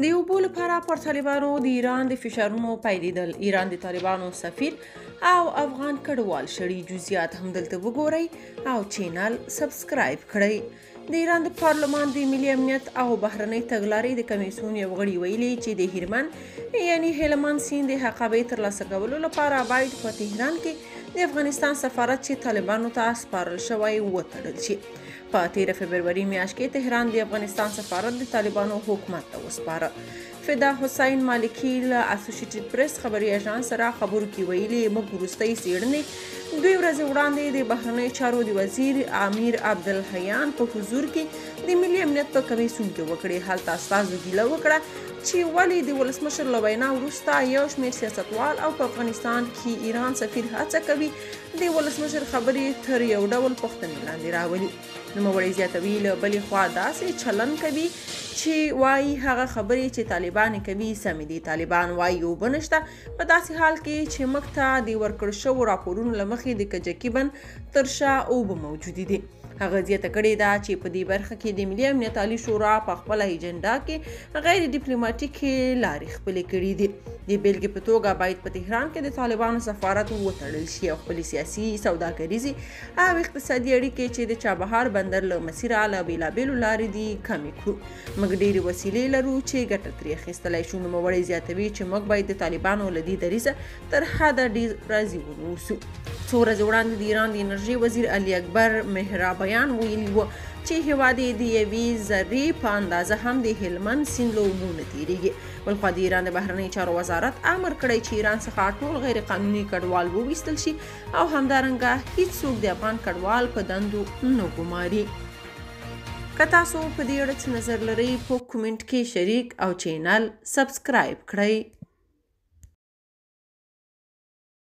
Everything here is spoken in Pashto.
د اوبو لپاره پر طالبانو د ایران د فشارونو پیلېدل، ایران د طالبانو سفیر او افغان کډوال شړي. جزئیات هم دلته وګورئ او چینل سبسکرایب کړئ. د ایران د پارلمان د ملي امنیت او بهرنۍ تګلارې د کمیسیون یو غړي ویلي چې د هیرمن یعنی هلمند سیند د حقابې ترلاسه کولو لپاره باید په تهران کې د افغانستان سفارت چې طالبانو ته سپارل شوی وتړل شي. په تیره فبروري میاشت کې تهران د افغانستان سفارت د طالبانو حکومت ته وسپاره. فدا حسین مالکی له اسوشیټډ پریس خبري اژانس سره خبرو کې ویلي، موږ وروستۍ څېړنې 2 ورځې وړاندې د بهرنیو چارو د وزیر امیر عبدالحیان په حضور کې د ملي امنیت په کمیسیون کې وکړې. هلته استازو ګیله وکړه چې ولې د ولسمشر له وینا وروسته یو شمېر سیاستوال او په افغانستان کې ایران سفیر هڅه کوي د ولسمشر خبرې تر یو ډول پوښتنې لاندې راولي. نوموړی زیاتوي، له بلې خوا داسې چلن کوي چې وایي هغه خبرې چې طالبان کوي سمې دي. طالبان وایي اوبه نشته، په داسې حال کې چې موږ ته د ورکړ شوو راپورونو له مخې د کجکي بند تر شا اوبه موجودې دي. هغه زیاته کړې ده چې په دې برخه کې د ملي امنیت عالي شورا په خپله ایجنډا کې غیر ډیپلوماټیکې لارې خپلې کړې دي. د بېلګې په توګه باید په تهران کې د طالبانو سفارت وتړل شي او خپلې سیاسي، سوداګریزې او اقتصادي اړیکې چې د چابهار بندر له مسیره له بېلابېلو لارې دي کمې کړو. موږ ډېرې وسیلې لرو چې ګټه ترې اخیستلی شو. نوموړی زیاتوي چې موږ باید د طالبانو له دې دریځه تر حده ډېر راضي ونه اوسو. څو ورځې وړاندې د ایران د انرژۍ وزیر علي اکبر مهرابیان ویلي و چې هېواد یې د یوې ذرې په اندازه هم د هلمند سیند له اوبو نه تېرېږي. بلخوا د ایران د بهرنیو چارو وزارت امر کړی چې ایران څخه ټول غیر قانوني کډوال وویستل شي او همدارنګه هیڅوک د افغان کډوال په دندو نه ګماري. که تاسو په دې اړه څه نظر لرئ په کومنټ کې شریک او چینل سبسکرایب کړئ.